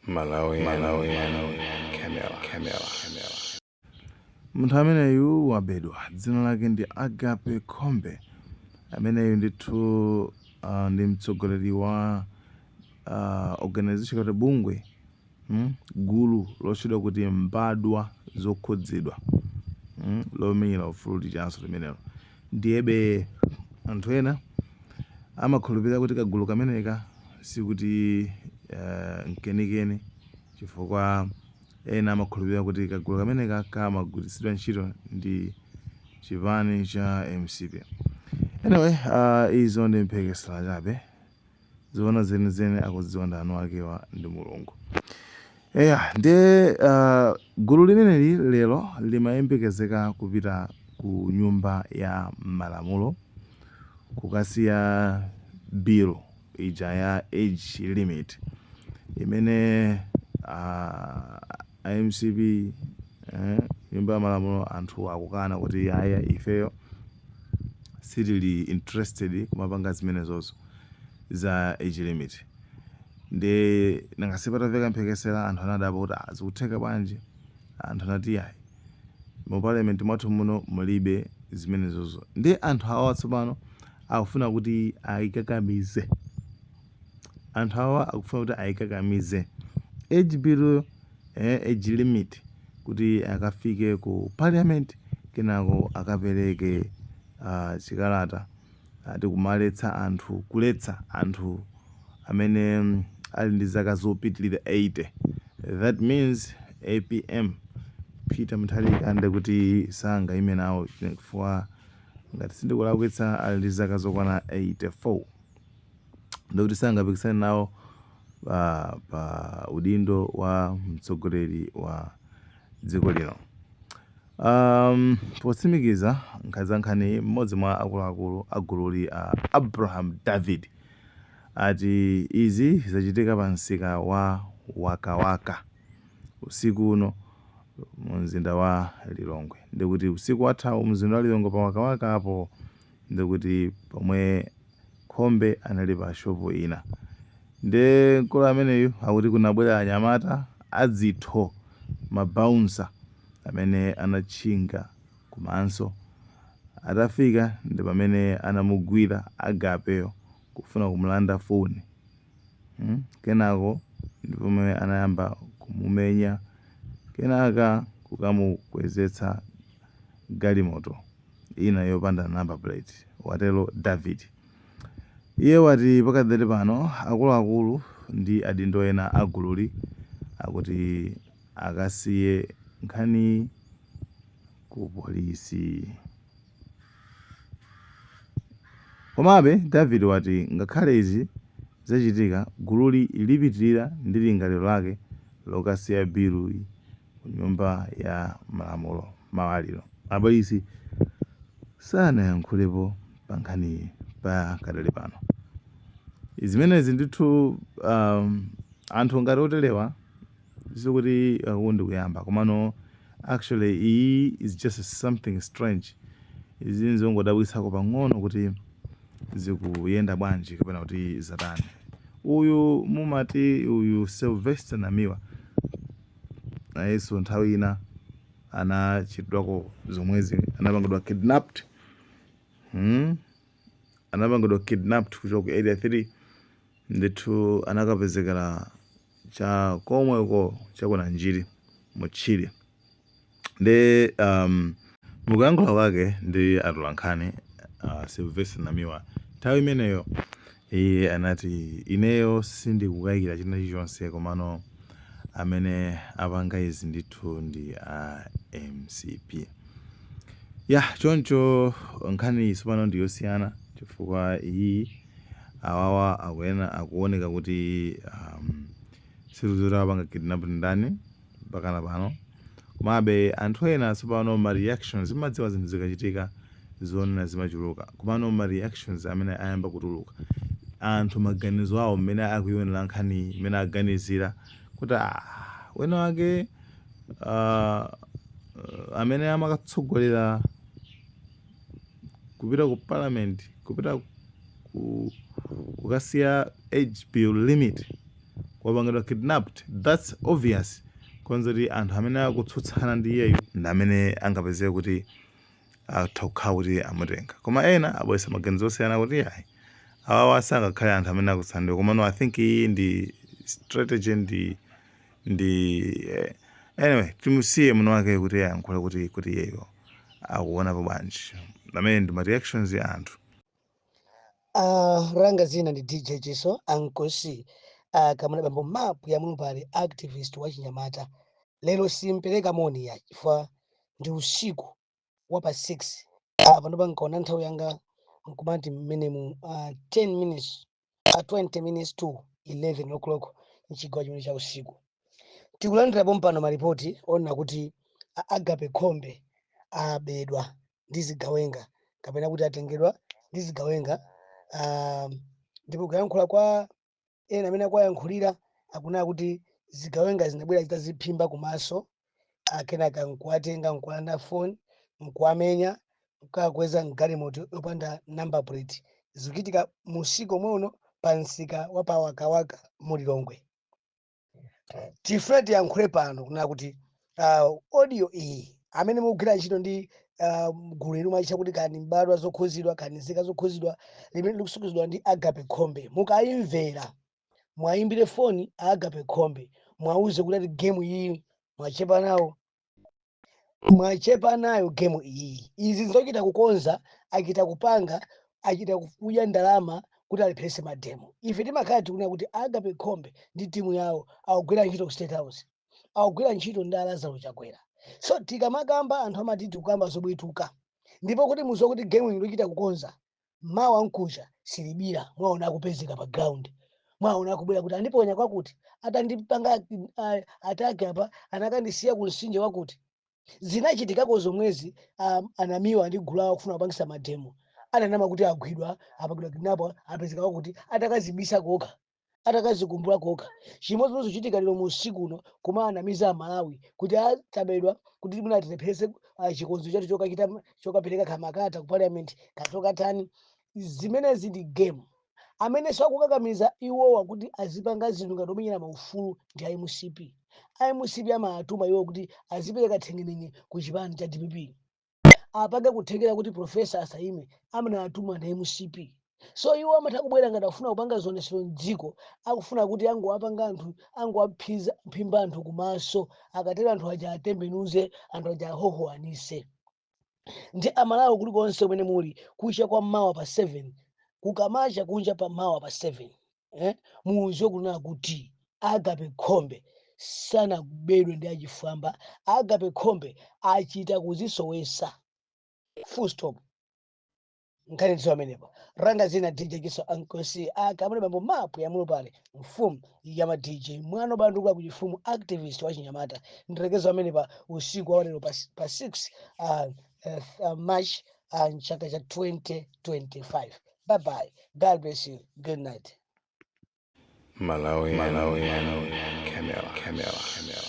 Malawi, Malawi, Camera, Camera, Camera. Munthu ameneyu wabedwa, dzina lake ndi Agape Khombe. Ameneyu ndithu ndi mtsogoleri wa organization kapena bungwe, gulu lotchedwa kuti Mbadwa Zokhudzidwa, lomenyera ufulu lichanso limenelo. Ndiyebe anthu ena amakhulupirira kuti kagulu kameneka sikuti nkenikeni, chifukwa ena amakhulupirira kuti kagulu kameneka kamagwiritsidwa ntchito ndi chipani cha MCP. Anyway, izo ndi mphekesera chabe, zoona zenizeni akudziwa ndi eni akewa ndi Mulungu. Eya, ndiye gulu limeneli lero limayembekezeka kupita ku Nyumba ya Malamulo kukasiya bill ija ya age limit imene a MCP, Nyumba ya Malamulo anthu akukana kuti aya, ifeyo sitili interested kumapanga zimenezozo za age limit. Ndi nanga sipatamveka mphekesera, anthu anadabwa kuti, "Ah, zikutheka bwanji?" Anthu anati yayi, mu parliament mwathu muno mulibe zimenezozo. Ndi anthu awa tsopano akufuna kuti ayikakamize, anthu awa akufuna kuti ayikakamize age bill, age limit, kuti akafike ku parliament, kenako akapereke chikalata ati kumaletsa anthu, kuletsa anthu amene ali ndi zaka zopitilira 80. That means APM, Peter Mutharika, ndekuti sangayime nawo, chifukwa ngati sindikulakwitsa ali ndi zaka zokwana 84, ndikuti sangapikisane nawo pa udindo wa mtsogoleri wa dziko lino. Potsimikiza nkhani za nkhani, mmodzi mwa akuluakulu a gululi, Abraham David, ati izi zachitika pa msika wa Wakawaka usiku uno mu mzinda wa Lilongwe. Ndikuti usiku wathawu mzinda wa Lilongwe pa Wakawaka apo, ndikuti pomwe Khombe anali pa shopu ina. Nde mkulu ameneyu akuti kunabwera anyamata adzitho, ma bouncer, amene anatchinga komanso atafika ndi pamene anamugwira Agapeyo kufuna kumulanda foni, Kenako ndi pomwe anayamba kumumenya, kenaka kukamukwezetsa galimoto ina yopanda number plate, watero David. Iye wati pakadali pano akuluakulu ndi adindo ena a gululi akuti akasiye nkhaniyi ku polisi. Komabe David wati ngakhale izi zachitika, gululi lipitilira ndi lingaliro lake lokasiya bill-yi ku Nyumba ya Malamulo mawa lino. Apolisi sanayankhulepo pa nkhaniyi pakadali pano. Zimenezi ndithu, anthu ngati otelewa sikuti uku ndikuyamba, komano actually iyi is just something strange. Izi nzongodabwitsako pang'ono kuti zikuyenda bwanji kapena kuti zatani. Uyu mumati uyu Sylvester Namiwa nayenso nthawi ina anachitidwako zomwezi, anapangidwa kidnapped, Anapangidwa kidnapped kuchoka ku Area 3, ndithu anakapezekera cha komweko chakunanjiri mutchire. Ndi mukuyankhula kwake ndi atolankhani, Sylvester Namiwa nthawi imeneyo iye anati, "Ineyo sindikukayikira china chilichonse, komano amene apanga izi ndithu ndi a MCP." Ya, choncho nkhani iyi tsopano ndi yosiyana, chifukwa iyi awawa akuyena akuoneka kuti sitikudziwa apanga kidnap ndani mpakana pano. Komabe anthu ena tsopano ma reactions, mumadziwa zinthu zikachitika zonena zimachuluka, komano ma reactions amene ayamba kutuluka, anthu maganizo awo mmene akuionera nkhani, mmene aganizira kuti ah, wina wake amene amakatsogolera kupita ku parliament, kupita ku kukasiya age bill limit. Wapangidwa kidnapped, that's obvious, konza kuti anthu amene akutsutsana ndi iyeyu ndi amene angapezeke kuti atha kukhala kuti amutenga. Koma ena abweretsa maganizo osiyana kuti ayi, awawa sangakhale anthu amene akutsutsana ndiwo. Komano I think iyi ndi strategy ndi anyway, timusiye muno wake kuti ayankhule kuti iyeyo akuonapo bwanji. Amene ndi ma reactions ya anthu. Langa dzina ndi DJ Chiso Ankosi, kamuna bambo map ya mulupale, activist wa chinyamata. Lero simpereka moni ya chifukwa ndi usiku wa pa 6. Panopa nkaona nthawi yanga nkumati mmenemu 10 minutes, 20 minutes to 11 o'clock mchigawo chimene cha usiku. Tikulandirapo mpano malipoti ona kuti Agape Khombe abedwa ndi zigawenga kapena kuti atengedwa ndi zigawenga. Ndipo kuyankhula kwa ena amene akuwayankhulira akunena kuti zigawenga zinabwera zitaziphimba kumaso, kenaka nkuwatenga, nkuwalanda phone, nkuwamenya, nkukakweza mgalimoto yopanda number plate. Zikuchitika musiku omwe uno pa msika wa pa Wakawaka mu Lilongwe. Tifuna tiyankhule pano kunena kuti audio iyi, amene mukugwira ntchito ndi gulu linu mwachita kuti kani mbadwa zokhuzidwa, kani nzika zokhuzidwa, limene likusukizidwa ndi Agape Khombe, mukayimvera mwayimbire foni Agape Khombe, mwauze kuti ati game iyi mwachepa nawo, mwachepa nayo game iyi. Izi nzochita kukonza, achita kupanga, achita kudya ndalama kuti alepherese mademo. Ife timakhala tikunena kuti Agape Khombe ndi timu yawo akugwira ntchito ku State House, akugwira ntchito ndi Lazaro Chakwera. So tikamakamba, anthu amati tikukamba zobwetuka. Ndipo kuti muziwe kuti game ikuchita kukonza, mawa mkucha silibira, mwaona akupezeka pa ground, mwaona akubwera kuti andiponya kwakuti, atandipanga attack apa, anakandisiya ku mtsinje wakuti. Zinachitikako zomwezi, anamiwa ndi gulu lawo kufuna kupangisa mademo, ananama kuti agwidwa, apangidwa kidnap, apezeka kwakuti, atakazibisa kokha, atakazikumbula kokha. Chimodzimodzi zochitika lero mu usiku uno, koma anamiza Amalawi kuti atabedwa kuti mwina tilepherese chikonzo chathu chokachita, chokapereka kamakata ku parliament kachokatani. Zimenezi ndi game. Amene sakukakamiza iwowa kuti azipanga zinthu ngati omenyera maufulu ndi a MCP. A MCP amatuma iwo kuti azipereka thengenenge ku chipani cha DPP, apange kuthekera kuti professor asaime. Amene atuma ndi MCP. So iwo amatha kubwera ngati akufuna kupanga zionesero mdziko, akufuna kuti angowapanga anthu, angowaphiza phimba anthu kumaso. Akatero anthu aja atembenuze, anthu aja ahohoanise. Ndi Amalawi kulikonse kumene muli, kucha kwa mawa pa 7, kukamacha kunja pa mawa pa 7, eh? Muziwe kunena kuti Agape Khombe sanakubedwe ndi achifwamba. Agape Khombe achita kuzisowesa, full stop. Nkhani ndizo amenepa. Langa dzina DJ Kiso Ankosi, akamene bambo mapu ya mulupale, mfumu ya ma DJ, mwana obandukula ku chifumu, activist wa chinyamata. Ndilekezo amenepa usiku wa lero pa 6 March, mchaka cha 2025. Bye bye, God bless you, good night. Malawi, Malawi, Camera, Camera, Camera.